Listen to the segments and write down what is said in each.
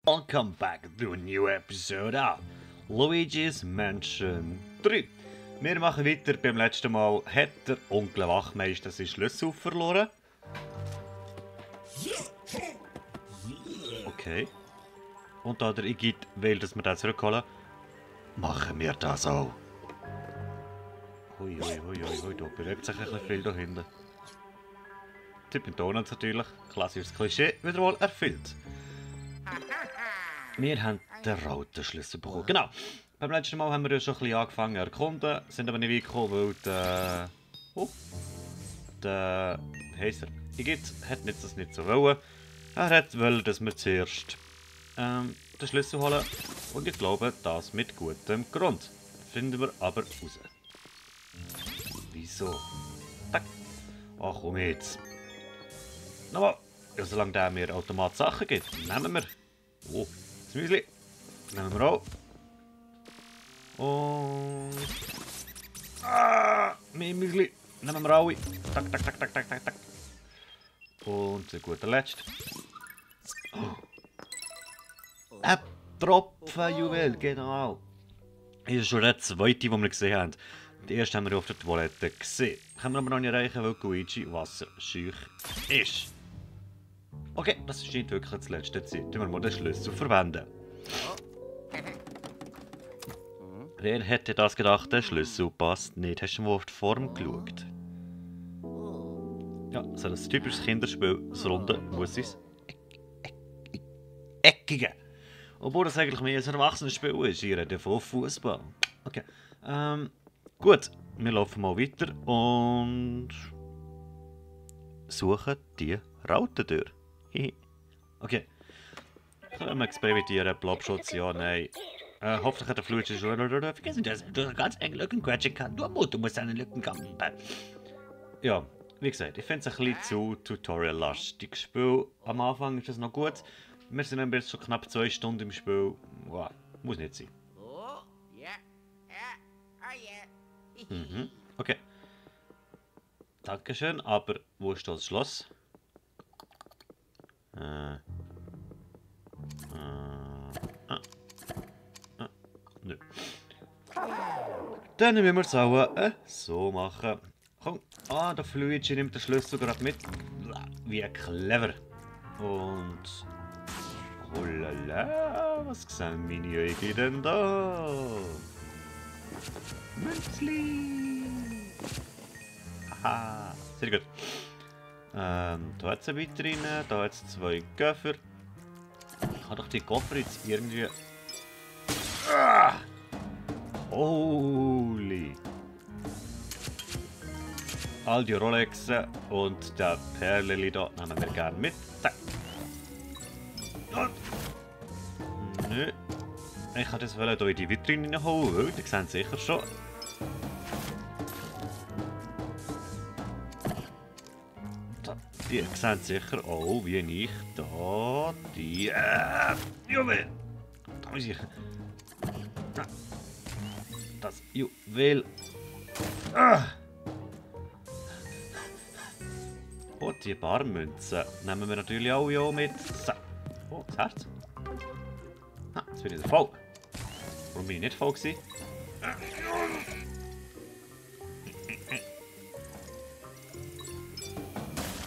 Welcome back to a new episode of Luigi's Mansion 3. Wir machen weiter. Beim letzten Mal hat der Onkel Wachmeister seinen Schlüssel verloren. Okay. Und da der Igitt will, dass wir das zurückholen, machen wir das auch. Hui, da bewegt sich ein bisschen viel da hinten. Typ mit Donuts natürlich. Klassisches Klischee, wieder mal erfüllt. Wir haben den roten Schlüssel bekommen. Genau. Beim letzten Mal haben wir ja schon ein bisschen angefangen zu erkunden, sind aber nicht weit gekommen, weil der... wie heisst er? Igitt hat das nicht so wollen. Er wollte, dass wir zuerst den Schlüssel holen. Und ich glaube, das mit gutem Grund. Finden wir aber raus. Wieso? Tack. Ach komm jetzt. Aber ja, solange der mir Automat Sachen gibt, nehmen wir. Oh, das Müsli. Nehmen wir auch. Und... mehr Müsli. Nehmen wir alle. Tack, tack, tack, tack, tack, tack, tack. Und zu guter Letzt. Oh. Ein Tropfenjuwel, genau. Das ist schon der zweite, den wir gesehen haben. Den ersten haben wir auf der Toilette gesehen. Können wir aber noch nicht erreichen, weil Luigi wasserscheu ist. Okay, das ist nicht wirklich das letzte Ziel. Tun wir mal den Schlüssel verwenden. Wer hätte das gedacht, der Schlüssel passt nicht? Hast du mal auf die Form geschaut? Ja, so ein typisches Kinderspiel. Das Runde muss es Eckige. Obwohl das eigentlich mehr ein Erwachsenenspiel ist. Ich rede von Fußball. Okay. Gut, wir laufen mal weiter und suchen die Rautentür. Okay. Können wir experimentieren? Blobschutz, ja, nein. Hoffentlich hat der Fluid schon... Vergessen das, du ganz eng Lücken quetschen kann. Nur Mutter muss seine Lücken kommen. Ja, wie gesagt, ich finde es ein bisschen zu tutorial-lastig. Das Spiel am Anfang ist das noch gut. Wir sind jetzt schon knapp 2 Stunden im Spiel. Wow, muss nicht sein. Okay. Dankeschön, aber wo ist das Schloss? Nö. Dann müssen wir es auch so machen. Komm, der Luigi nimmt den Schlüssel gerade mit. Wie clever. Und... oh la la, was sehen meine Augen denn da? Münzli! Haha, sehr gut. Da hat es eine Vitrine, da hat es 2 Koffer. Ich kann doch die Koffer jetzt irgendwie... Holy! All die Rolexen und der Perleli da nehmen wir gerne mit. Zack! Nö. Ich wollte das hier in die Vitrine reinholen, die sehen sicher schon. Die sehen sicher auch, wie ich da die... Juwel! Da muss ich... Das Juwel... Und die Barmünzen nehmen wir natürlich auch mit. So. Oh, das Herz. Jetzt bin ich wieder voll. Warum bin ich nicht voll gewesen?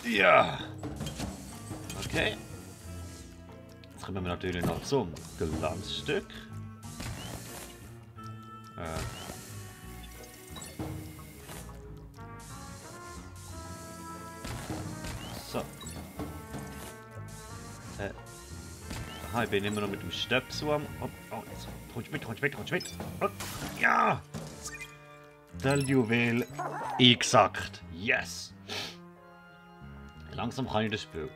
Ja. Okay. Jetzt kommen wir natürlich noch zum Glanzstück. So. Aha, ich bin immer noch mit dem Stöpsel am... Oh, jetzt. Holst mit. Oh, ja! Der Juwel eingesackt. Yes! Langsam kann ich das Spiel.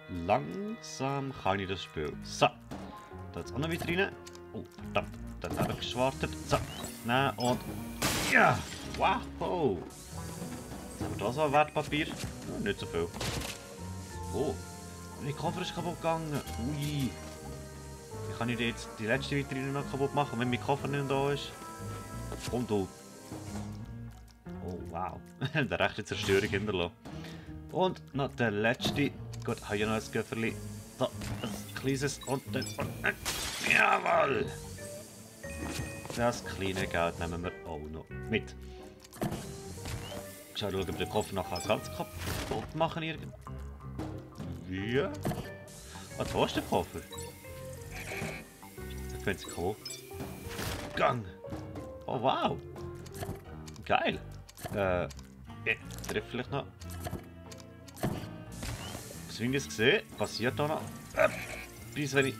So. Da ist auch noch Vitrine. Oh, verdammt. Dann habe ich geschwartet. So. Nein, und... ja! Wow! Jetzt haben wir da so ein Wertpapier. Oh, nicht so viel. Oh. Mein Koffer ist kaputt gegangen. Ui. Wie kann ich jetzt die letzte Vitrine noch kaputt machen, wenn mein Koffer nicht da ist? Und du. Oh, wow. Der rechte Zerstörung hinterlassen. Und noch der letzte. Gut, habe ich noch ein Köfferli. Da, ein kleines und dann... Jawohl! Das kleine Geld nehmen wir auch noch mit. Schauen, ob wir den Koffer nachher ganz kaputt machen irgendwie. Ah, da ist der Koffer. Da können sie kommen. Gang! Oh wow! Geil! Ich treffe vielleicht noch. Was wie ich es gesehen, passiert da noch. Bis wenn ich.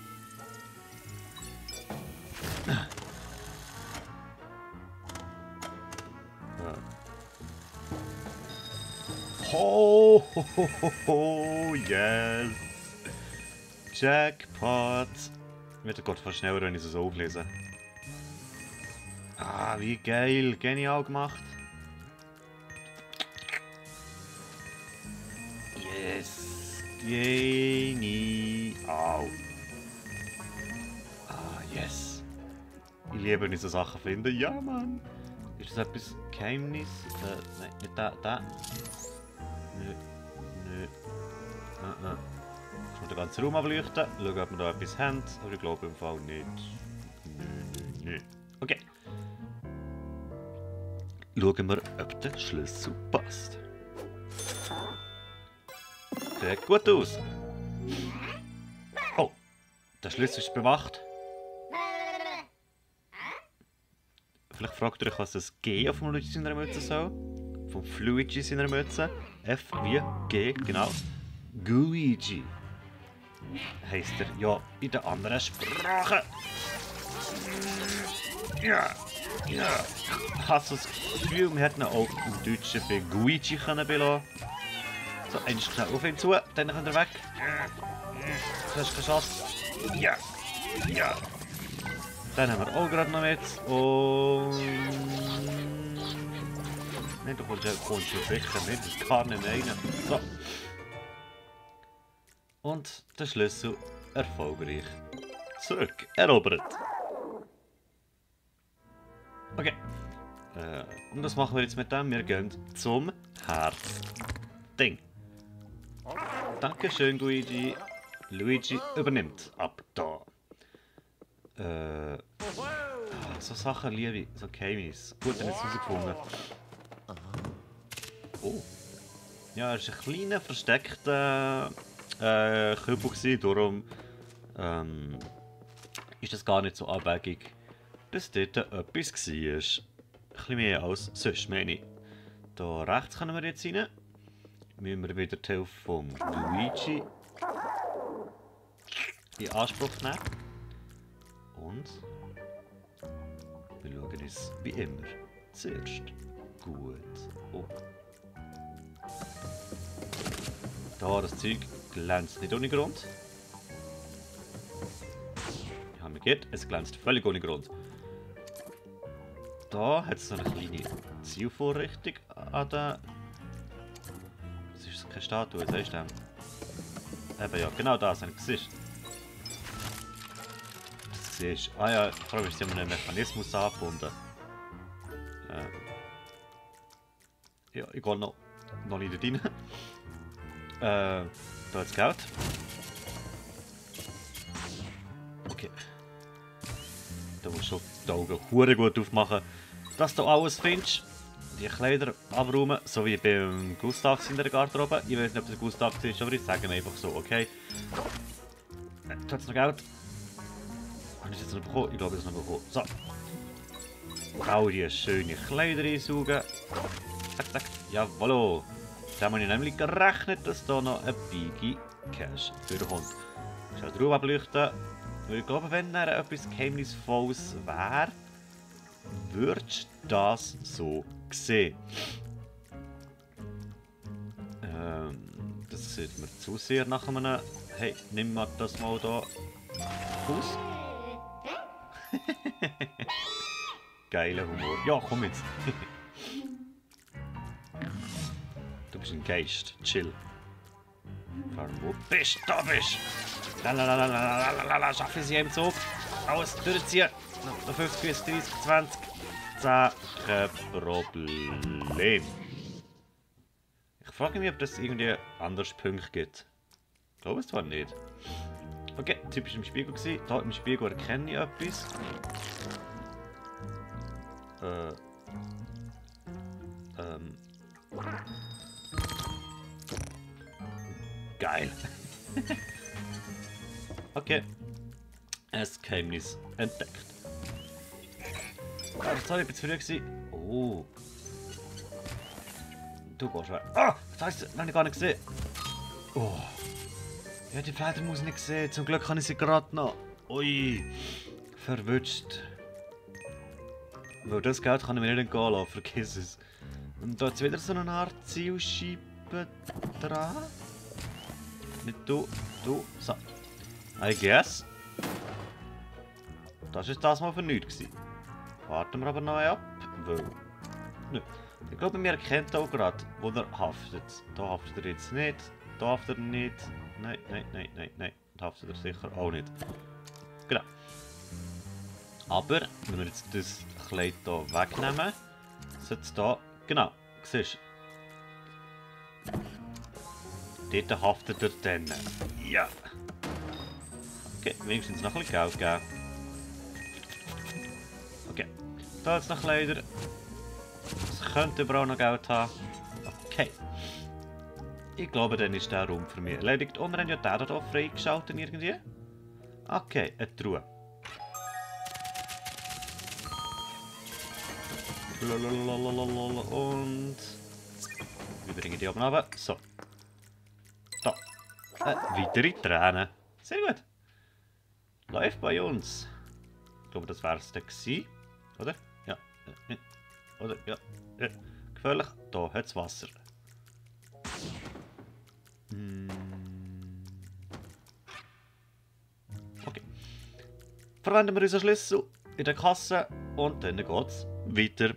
Ho, ho, ho, ho, ho, yes! Jackpot! Wird Gott fast schneller, wenn ich es so auflese. Ah, wie geil! Genial gemacht! Yes! Genial! Ah, yes! Ich liebe, wenn ich so Sachen finde. Ja, Mann! Ist das etwas Geheimnis? Nein, nicht da. Nö. Ich muss den ganzen Raum ableuchten. Schauen, ob wir da etwas haben. Aber ich glaube im Fall nicht. Nö. Okay. Schauen wir, ob der Schlüssel passt. Sieht gut aus. Oh, der Schlüssel ist bewacht. Vielleicht fragt ihr euch, was das G auf dem Luigi seiner Mütze soll. Vom Fluigi seiner Mütze. F wie G, genau. Guigi. Heisst er ja in der anderen Sprache. Ja. Ich habe so das Gefühl, wir hätten ihn auch im Deutschen bei Guigi belassen. So, einen schnell auf ihn zu, dann kommt er weg. Das ist geschafft. Ja. Dann haben wir auch gerade noch mit. Und. Nein, du kommst ja sicher nicht, das kann nicht rein. So. Und der Schlüssel erfolgreich zurück erobert. Okay. Und das machen wir jetzt mit dem. Wir gehen zum Herz-Ding. Dankeschön, Luigi. Luigi übernimmt ab da. So Sachen liebe ich. So Geheimnisse. Gut, dann ist es rausgefunden. Oh. Ja, es war ein kleiner, versteckter Kübel gewesen, darum ist das gar nicht so abwegig, dass dort etwas war. Ein bisschen mehr als sonst, meine ich. Da rechts können wir jetzt rein. Müssen wir wieder die Hilfe von Luigi in Anspruch nehmen. Und wir schauen uns wie immer zuerst gut um. Da, das Zeug glänzt nicht ohne Grund. Ja, mir geht, es glänzt völlig ohne Grund. Da hat es so eine kleine Zielvorrichtung an der. Das ist keine Statue, was heißt das? Eben ja, genau das, ein Gesicht. Das siehst du. Ah ja, ich frage mich, ist immer ein Mechanismus angebunden. Ja, ich gehe noch nicht rein. Da jetzt Geld. Okay. Da musst du die Augen hure gut aufmachen, dass du alles findest. Die Kleider abräumen, so wie beim Gustav in der Garderobe. Ich weiß nicht, ob es Gustav ist, aber ich sage einfach so, okay. Da hat es noch Geld. Habe ich es jetzt noch bekommen? Ich glaube, ich habe es noch bekommen. So. All die schönen Kleider einsaugen. Zack, zack. Jawollo. Da habe ich nämlich gerechnet, dass da noch ein Biggie Cash vorkommt. Ich schaue drauf ableuchten. Weil ich glaube, wenn er etwas Geheimnisvolles wäre, würdest du das so sehen. Das sieht mir zu sehr nach einem. Hey, nimm mal das mal da aus. Geiler Humor. Ja, komm jetzt. Du bist ein Geist. Chill. Wo bist du? Da bist du! Lalalala, schaffe ich sie im Zug. Alles durchziehen. Noch 50 bis 30, 20. 10. Kein Problem. Ich frage mich, ob das irgendwie anders Punkte gibt. Ich glaube es zwar nicht. Okay, der Typ war im Spiegel gewesen. Da im Spiegel erkenne ich etwas. Geil. Okay. Ein Geheimnis entdeckt. Ah, das war ich zu früh gewesen. Oh. Du gehst weg. Ah! Das heisst, das habe ich gar nicht gesehen. Oh. Ich habe die Fledermaus nicht gesehen. Zum Glück habe ich sie gerade noch. Ui. Verwünscht. Weil das Geld kann ich mir nicht entgehen lassen. Vergiss es. Und da ist wieder so eine Art Zielscheibe dran. Nicht du. Du. So. I guess. Das war das mal für nichts. Warten wir aber noch ab. Weil. Nö. Ich glaube, wir erkennen auch gerade, wo er haftet. Da haftet er jetzt nicht. Da haftet er nicht. Nein, nein, nein, nein, nein. Da haftet er sicher auch nicht. Genau. Aber, wenn wir jetzt das Kleid hier wegnehmen, sollte es hier. Genau. Siehst du? Dort haftet er dann. Ja. Okay, wenigstens noch ein bisschen Geld geben. Okay. Da jetzt noch Kleider. Es könnte überall noch Geld haben. Okay. Ich glaube, dann ist der Raum für mich erledigt. Und wir haben ja den hier freigeschaltet irgendwie. Okay, eine Truhe. Und... wir bringen die oben runter. So. Da. Weitere Tränen. Sehr gut. Läuft bei uns. Ich glaube, das wäre es dann gewesen. Oder? Ja. Oder? Ja. Gefährlich. Da hat es Wasser. Okay. Verwenden wir unseren Schlüssel in der Kasse und dann geht es weiter.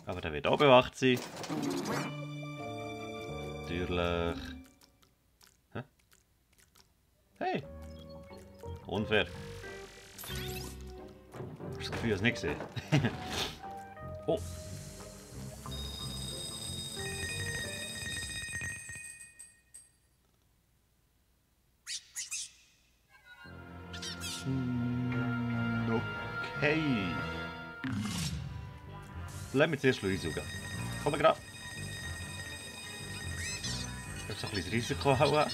Aber der wird auch bewacht sein. Natürlich. Hä? Hey! Unfair. Ich habe das Gefühl, ich habe es nicht gesehen. Oh! Okay. Lass mich zuerst reinsaugen. Komm gerade. Ich habe so ein bisschen Risiko hauen.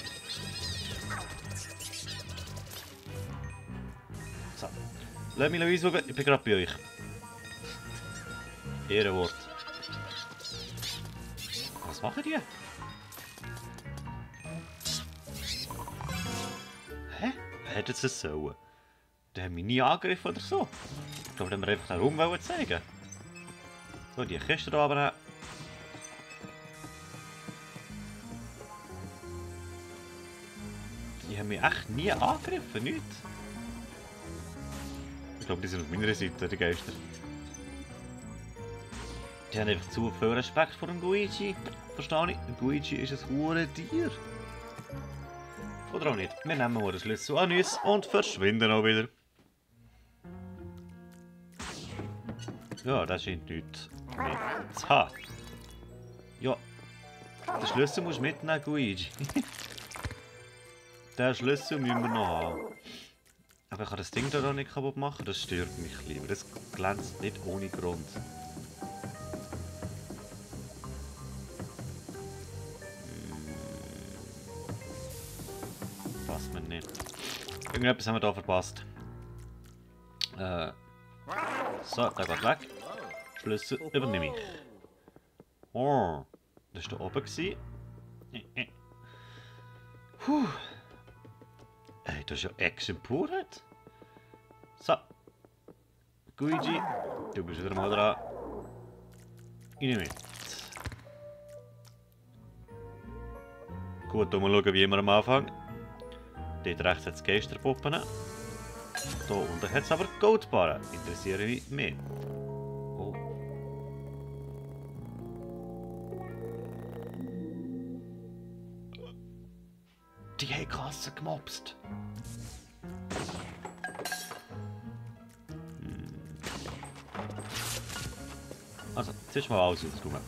So. Lass mich reinsaugen, ich bin gerade bei euch. Ehrenwort. Was machen die? Hä? Hätten sie es sollen? Die haben mich nie angegriffen oder so. Ich glaube, die haben mir einfach den Raum zeigen. So, die Kiste hier aber. Die haben mich echt nie angegriffen, nicht? Ich glaube, die sind auf meiner Seite, die Geister. Die haben einfach zu viel Respekt vor dem Luigi. Verstehe ich? Der Luigi ist ein hohes Tier. Oder auch nicht. Wir nehmen mal den Schlüssel an uns und verschwinden auch wieder. Ja, das scheint nichts mit zu haben. Ja, den Schlüssel musst du mitnehmen, Luigi. Den Schlüssel müssen wir noch haben. Aber ich kann das Ding da noch nicht kaputt machen, das stört mich ein bisschen. Das glänzt nicht ohne Grund. Passt mir nicht. Irgendetwas haben wir da verpasst. So, der geht weg. Schlüssel übernehme ich. Oh, das war da oben. Puh. Ey, das ist ja Action pur. So. Luigi, du bist wieder mal dran. Ich nehme mit. Gut, mal schauen, wie immer am Anfang. Dort rechts hat es Geisterpuppen. Hier unten hat es aber Goldbarren. Interessiere mich mehr. Oh. Die haben Kasse gemobst. Also, zuerst mal alles ausräumen.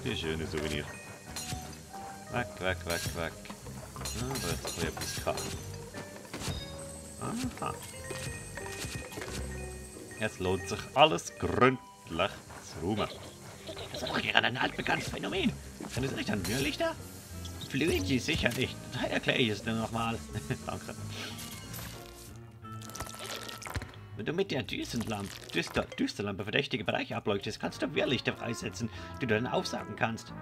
Die schöne Souvenir. Weg, weg, weg, weg. Ah, da hat es etwas gehabt. Aha. Jetzt lohnt sich alles gründlich zu räumen. Das ist doch hier ein altbekanntes Phänomen. Kann es nicht an Mülllichter? Luigi sicher nicht. Da erkläre ich es dir nochmal. Danke. Wenn du mit der Düsterlampe verdächtige Bereiche ableuchtest, kannst du Wirrlichter freisetzen, die du dann aufsagen kannst.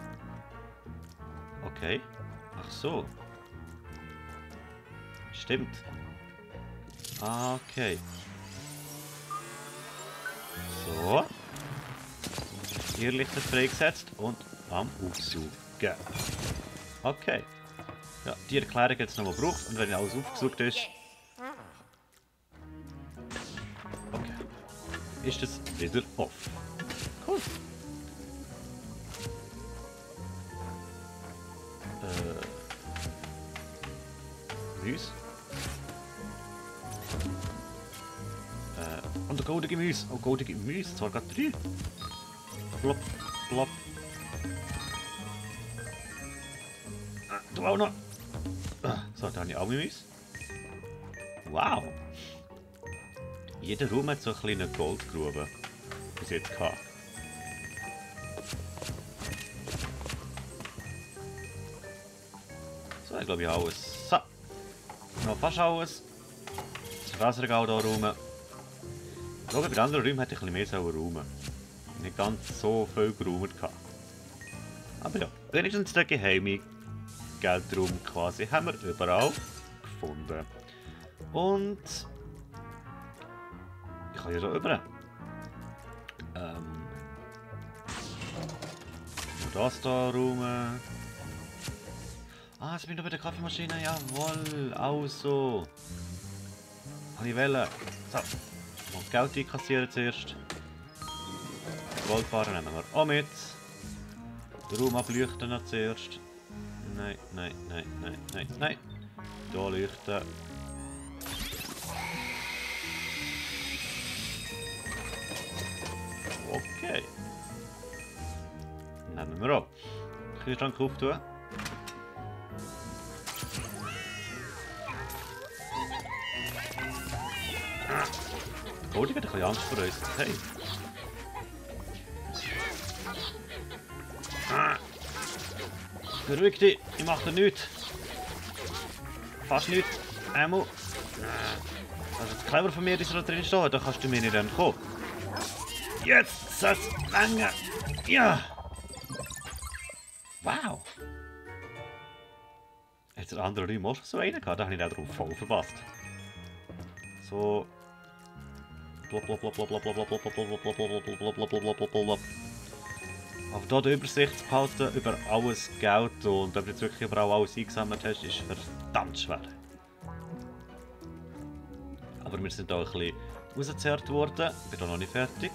Okay. Ach so. Stimmt. Okay. So. Irrlichter freigesetzt und am Aufsuchen. Okay. Ja, die Erklärung jetzt nochmal gebraucht und wenn alles aufgesucht ist. Okay. Ist es wieder off. Cool. Gemüse. Und der goldige Gemüse. Oh, goldige Gemüse. Zwar gerade 3. Plopp, plopp. Du auch noch. So, da habe ich auch Gemüse. Wow. Jeder Raum hat so eine kleine Goldgrube. Bis jetzt gehabt. So, ich glaube ich alles. So. Noch fast alles. Das Wasserregal hier rum. Ich glaube, bei den anderen Räumen hätte ich ein bisschen mehr räumen. Nicht ganz so viel geräumt gehabt. Aber ja, wenigstens der geheime Geldraum quasi haben wir überall gefunden. Und ich kann ja da rüber. Das da rum. Ah, jetzt bin ich bei der Kaffeemaschine. Jawohl, auch so. Habe ich wollen. So, mal Geld einkassieren zuerst. Goldbarren nehmen wir auch mit. Den Raum ableuchten noch zuerst. Nein, nein, nein, nein, nein, nein. Hier leuchten. Okay. Nehmen wir ab. Kühlschrank auftun. Oh, die hat ein bisschen Angst vor uns. Hey. Beruhig dich, ich mache dir nichts. Fast nichts. Einmal. Das ist jetzt clever von mir, dass er da drin steht. Da kannst du mir nicht entkommen. Jetzt soll es länger. Ja. Wow. Jetzt der andere Räume auch schon so einen gehabt. Da habe ich auch drauf voll verpasst. So. Aber hier die Übersicht zu behalten über alles Geld und ob du jetzt wirklich überall alles eingesammelt hast, ist verdammt schwer. Aber wir sind hier ein bisschen rausgezerrt worden. Ich bin hier noch nicht fertig.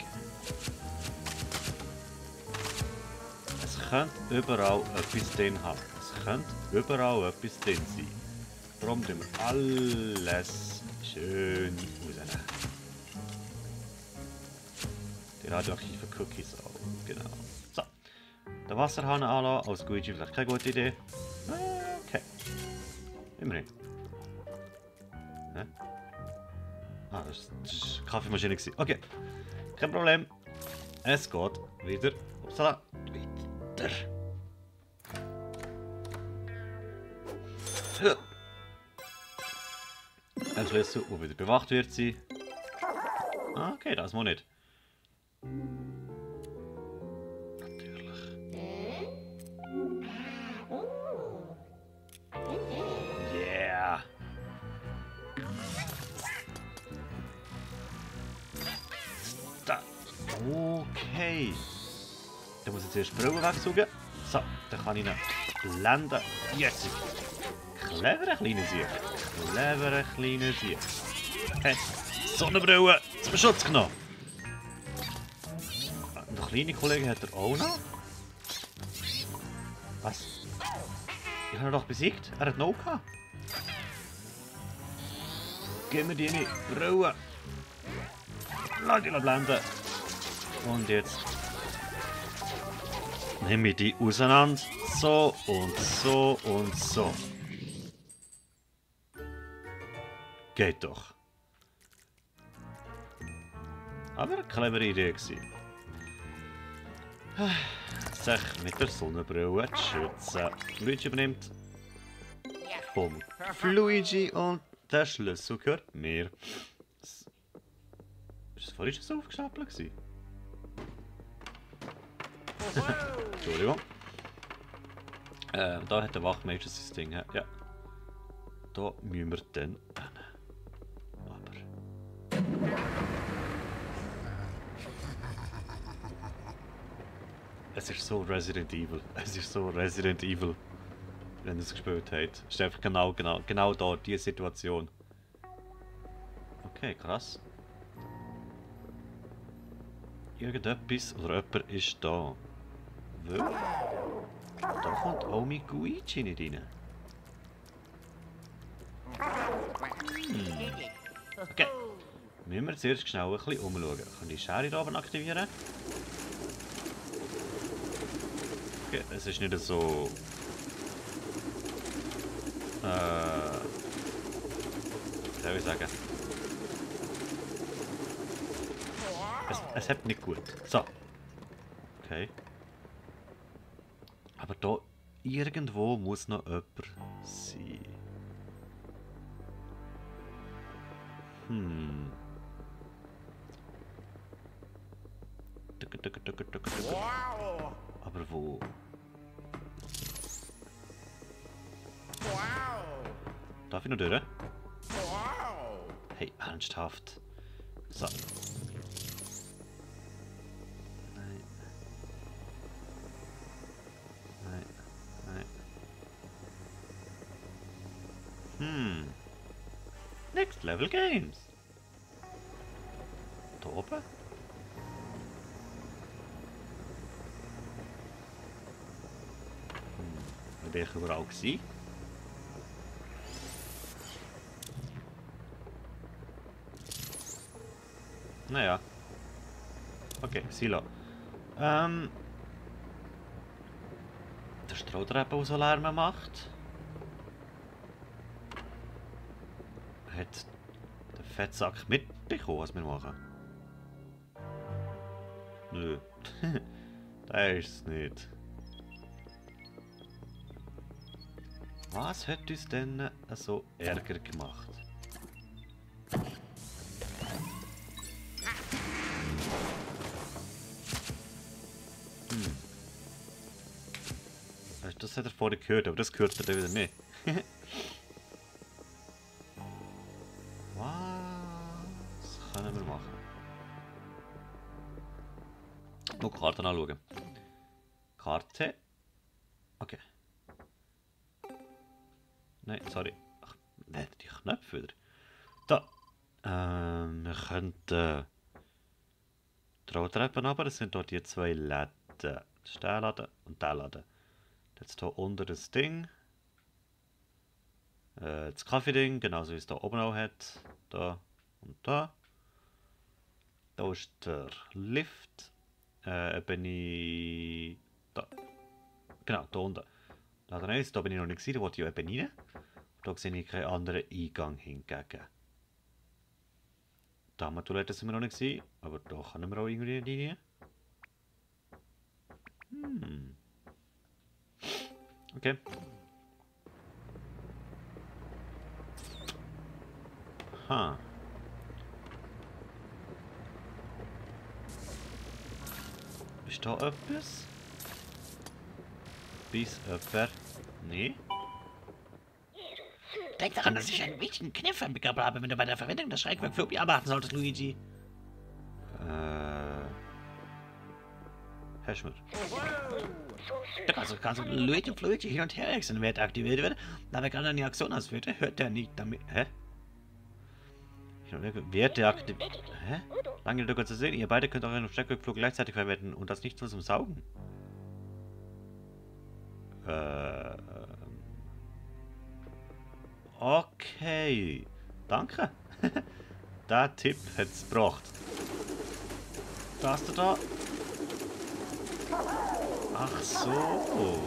Es könnte überall etwas drin haben. Es könnte überall etwas drin sein. Darum tun wir alles schön rausnehmen. Die radioaktiven Cookies auch, genau. So, den Wasserhahn anlassen, als Luigi vielleicht keine gute Idee. Okay. Immerhin. Ah, das war die Kaffeemaschine. Okay, kein Problem. Es geht wieder. Upsala, weiter. Ein Schlüssel, der wieder bewacht wird sein. Ah, okay, das muss nicht. Natürlich. Yeah. Da. Okay. Dann muss ich zuerst die Brille wegsaugen. So, dann kann ich ihn landen. Jetzt. Cleverer kleiner Sieg. Cleverer kleiner Sieg. Hey, Sonnenbrille zum Schutz genommen. Der kleine Kollege hat er auch noch? Was? Ich habe ihn doch besiegt. Er hat noch gehabt. Gib mir deine Brille. Lass dich blenden. Und jetzt. nehme ich die auseinander. So und so und so. Geht doch. Aber eine clevere Idee gewesen. Sich mit der Sonnenbrille zu schützen. Luigi übernimmt vom Luigi und der Schlüssel gehört mir. Ist das vorhin schon so aufgestapelt gewesen? Entschuldigung. Da hat der Wachmeister sein Ding. Ja. Da müssen wir dann hin. Aber... Es ist so Resident Evil. Es ist so Resident Evil. Wenn ihr es gespielt habt. Es ist einfach genau da, diese Situation. Okay, krass. Irgendetwas oder jemand ist da. Weil... Da kommt auch mein Luigi nicht rein. Okay. Müssen wir zuerst schnell ein bisschen umschauen. Kann ich die Schere hier oben aktivieren? Okay, es ist nicht so... wie soll ich sagen? Es hat nicht gut. So. Okay. Aber da irgendwo muss noch jemand sein. Aber wo? Darf ich noch durch? Hey, ernsthaft. So. Nein. Nein. Nein. Next Level Games. Da oben? Wo bin ich überall gewesen? Naja. Okay, Silo. Der Strohtreppe, der so Lärm macht. Hat der Fettsack mitbekommen, was wir machen? Nö. Das ist es nicht. Was hat uns denn so Ärger gemacht? Das hat er vorher gehört, aber das gehört er dann wieder nicht. Was können wir machen? Noch Karten anschauen. Karte. Okay. Nein, sorry. Ach, nein, die Knöpfe wieder. Da. Wir könnten die Rolltreppen runter. Das sind dort die zwei Läden. Das ist der Laden und der Laden. Jetzt hier unten das Ding. Das Kaffee-Ding, genauso wie es da oben auch hat. Da und da. Da ist der Lift. Bin ich... Da. Genau, da unten. Laden 1, da bin ich noch nicht gesehen, da wollte ich eben rein. Da sehe ich keinen anderen Eingang hingegen. Da haben wir Toilette sind wir noch nicht gesehen, aber da können wir auch irgendwie rein. Okay. Ha. Ist da etwas? Bis jemand? Nee? Denk daran, dass ich einen wichtigen Kniff mitgebracht habe, wenn du bei der Verwendung des Schreckwerk für bearbeiten solltest, Luigi. Hast du mir? Kannst du Luigi und Luigi hin und her wechseln, wenn er aktiviert wird, da wir gerade eine Aktion ausführte, hört er nicht damit. Hä? Wird der aktiviert? Hä? Lange du zu sehen, ihr beide könnt auch einen Schreckwegflug gleichzeitig verwenden und das nicht nur zum Saugen. Okay. Danke. Der Tipp hat es gebracht. Da hast du da. Ach so.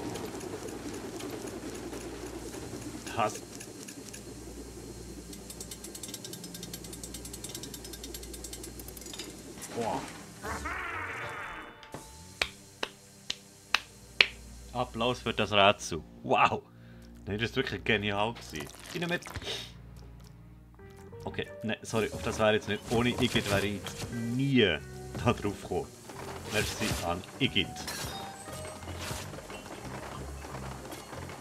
Das... Boah. Applaus für das Rätsel. Wow. Nein, das ist wirklich genial gewesen. Rein mit. Okay, nein, sorry, auf das wäre jetzt nicht. Ohne Igitt wäre ich nie da drauf gekommen. Merci an Igitt.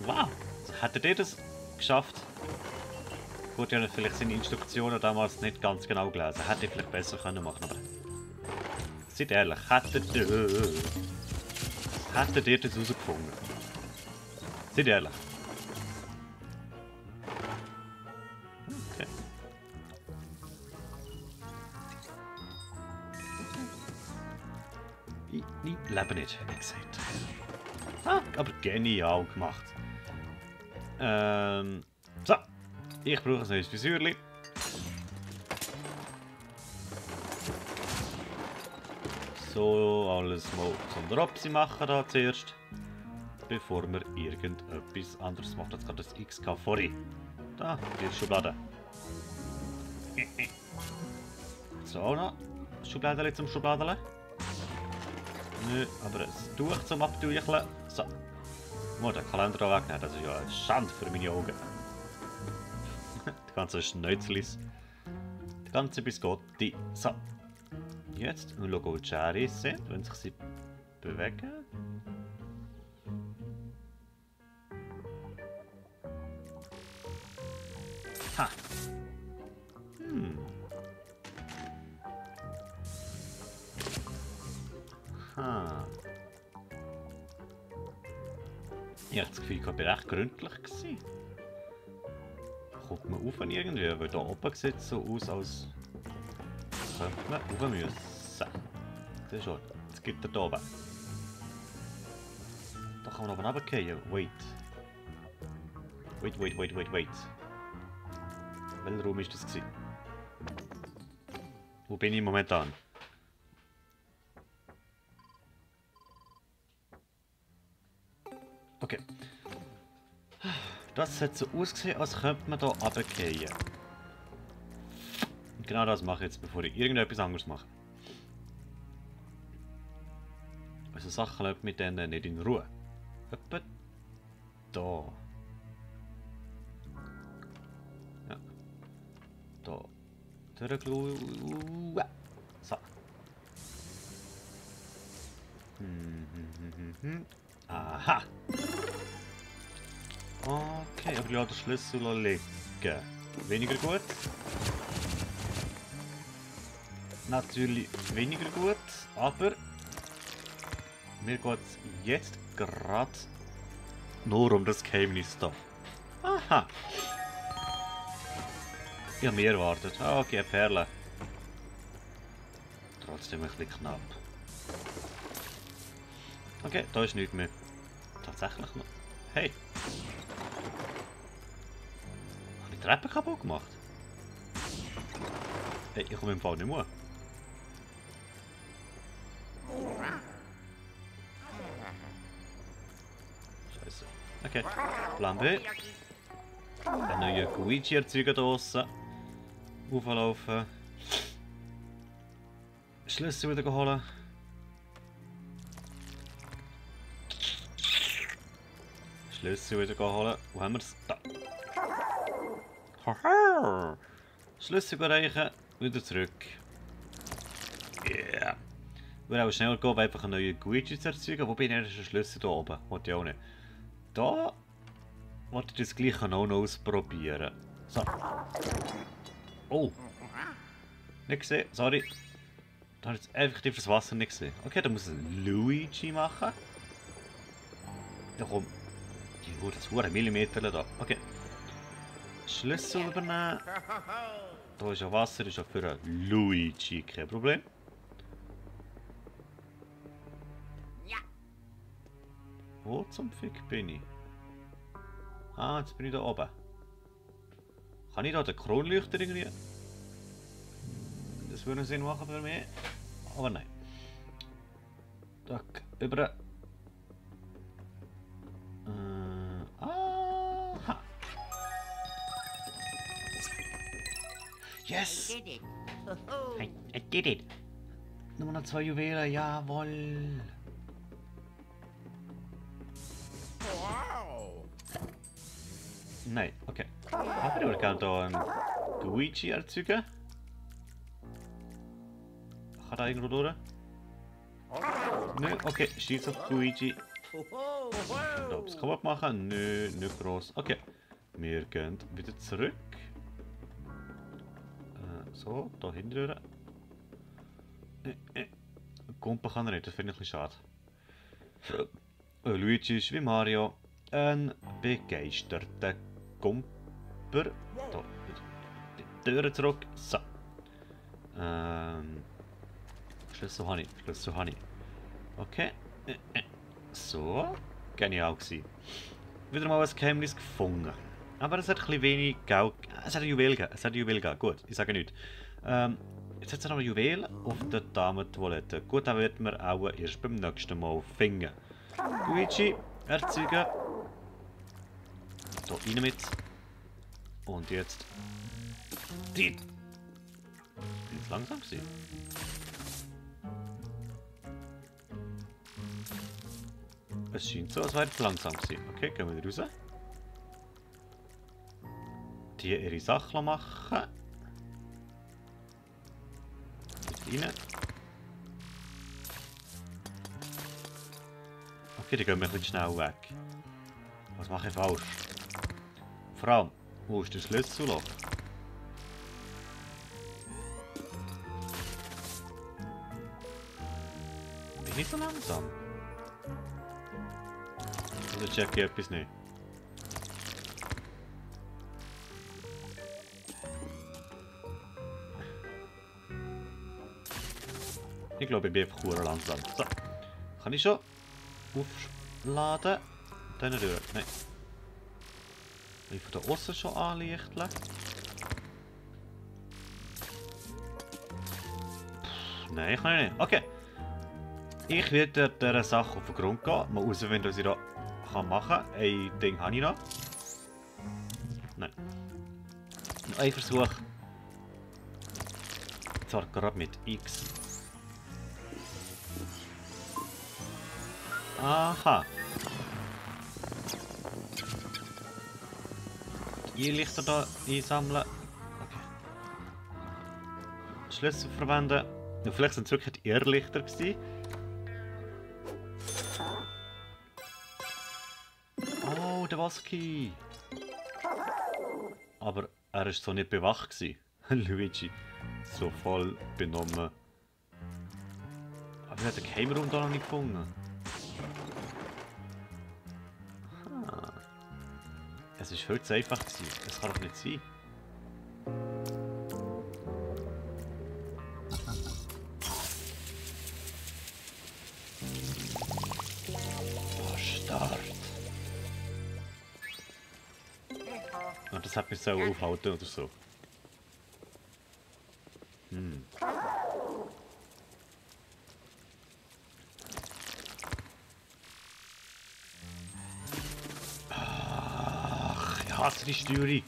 Wow, hättet ihr das geschafft? Gut, ich habe vielleicht seine Instruktionen damals nicht ganz genau gelesen. Hätte ich vielleicht besser können machen, aber... Seid ehrlich, hättet ihr das herausgefunden? Seid ehrlich. Okay. Ich lebe nicht, hätte ich gesagt. Ah, aber genial gemacht. So. Ich brauche ein neues Visürli. So, alles mal zum Dropsi machen da zuerst. Bevor wir irgendetwas anderes machen. Jetzt gerade das XK vorhin. Da, die Schublade. So, noch. Schubladeli zum Schubladeli. Nö, aber ein Tuch zum Abtücheln. So. Muss den Kalender da wegnehmen, das ist ja eine Schande für meine Augen. Die ganzen Schnäuzlis. Die ganze Biscotti. So. Jetzt schauen wir, wo die Cherry sind, wenn sich sie bewegen. Ha! Ha! Ich habe das Gefühl, ich war recht gründlich. Guckt man auf irgendwie, weil da oben sieht es so aus, als könnte man rauf müssen. Siehst schon, jetzt gibt er da oben. Da kann man oben runterfallen. Wait. Wait. Welcher Raum war das gewesen? Wo bin ich momentan? Okay. Das hat so ausgesehen, als könnte man hier runterfallen. Und genau das mache ich jetzt, bevor ich irgendetwas anderes mache. Also Sachen läuft mit denen nicht in Ruhe. Etwa da. Ja. Da. Durchschauen. So. Aha. Okay, aber ich lasse den Schlüssel liegen. Weniger gut. Natürlich weniger gut, aber mir geht es jetzt gerade nur um das Geheimnis da. Aha. Ich habe mehr erwartet. Ah, okay, Perle. Trotzdem ein bisschen knapp. Okay, da ist nichts mehr. Tatsächlich noch. Hey! Habe ich die Treppe kaputt gemacht? Hey, ich komme im Fall nicht mehr. Scheiße. Okay. Plan B. Den neuen Guichi erzeugen da draussen. Auflaufen. Schlüssel wieder holen. Schlüssel wieder holen. Wo haben wir es? Da. Haha! Schlüssel erreichen, wieder zurück. Yeah! Wir auch schneller gehen, einfach einen neuen Guichi zu erzeugen. Wo bin ich? Ist ein Schlüssel hier oben. Wollte ich auch nicht. Da wollte ich das gleiche auch noch ausprobieren. So. Oh! Nicht gesehen, sorry. Da habe ich jetzt effektiv das Wasser nicht gesehen. Okay, dann muss ich Luigi machen. Ja komm. Oh, das ist ein Millimeter da. Okay. Schlüssel übernehmen. Da ist ja Wasser, ist ja für einen Luigi kein Problem. Wo zum Fick bin ich? Ah, jetzt bin ich da oben. Kann ich da den Kronleuchter irgendwie? Das würde Sinn machen für mich. Aber nein. Tak. über... aha. Yes! I did it! Nur noch 2 Juwelen, jawohl! Nein, okay. Aber ich kann hier einen Luigi erzeugen. Kann da irgendwo durch? Nö, okay, schieß auf Luigi. Und ob es kaputt machen? Nö, nicht groß. Okay. Wir gehen wieder zurück. So, da hinten. Kumpen kann er nicht, das finde ich ein bisschen schade. Luigi ist wie Mario ein begeisterter Kumper. Da, die Türe zurück. So. Schlüssel habe ich, Schlüssel habe ich. Okay. So. Genial gewesen. Wieder mal ein Geheimnis gefunden. Aber es hat ein bisschen wenig Geld. Es hat ein Juwel gegeben. Es hat ein Juwel gegeben. Gut, ich sage nichts. Jetzt hat es noch ein Juwel auf der Damentoilette. Gut, dann werden wir auch erst beim nächsten Mal finden. Luigi, erzeugen. Da rein mit. Und jetzt. Die. Bin ich langsam gewesen? Es scheint so, als wäre es langsam gewesen. Okay, gehen wir raus. Die ihre Sachen machen. Rein. Okay, die gehen wir ein bisschen schnell weg. Was mache ich falsch? Vor allem, wo ist der Schlüsselloch? Bin ich so langsam? Oder check ich etwas nicht? Ich glaube, ich bin einfach sehr langsam. So. Kann ich schon aufladen? Dann Tür. Nein. Kann ich von da außen schon anlichten? Nein, kann ich nicht. Okay. Ich werde dieser Sache auf den Grund gehen. Mal herausfinden, was ich da machen kann. Ein Ding habe ich noch. Nein. Noch ein Versuch. Zwar gerade mit X. Aha. Die Lichter hier einsammeln. Okay. Schlüssel verwenden. Ja, vielleicht sind es wirklich die Irrlichter gewesen. Oh, der Waski. Aber er war so nicht bewacht gewesen. Luigi. So voll benommen. Aber er hat den Geheimraum da noch nicht gefunden. Es war viel zu einfach. Das kann doch nicht sein. Bastard. Und das hat mich so aufhalten oder so. Ich hasse die Steuerung.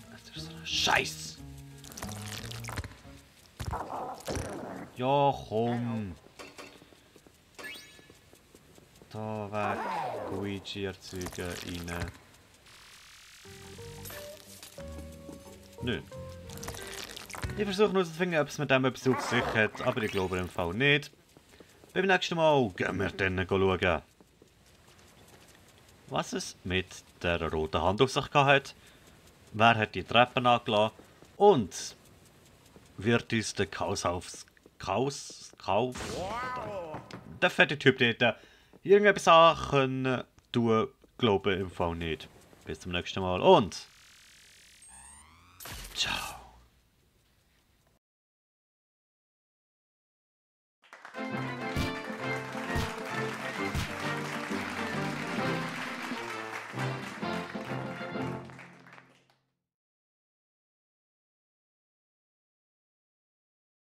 Das ist so ein Scheiß. Ja, komm. Da weg. Luigi erzeugen, rein. Nö. Ich versuche nur zu finden, ob es mit dem etwas auf sich hat, aber ich glaube im Fall nicht. Beim nächsten Mal gehen wir dann schauen, was es mit der roten Hand auf sich hat. Wer hat die Treppen angelassen und wird uns der der fette Typ dort irgendetwas Sachen tun, glaube ich im Fall nicht. Bis zum nächsten Mal und ciao.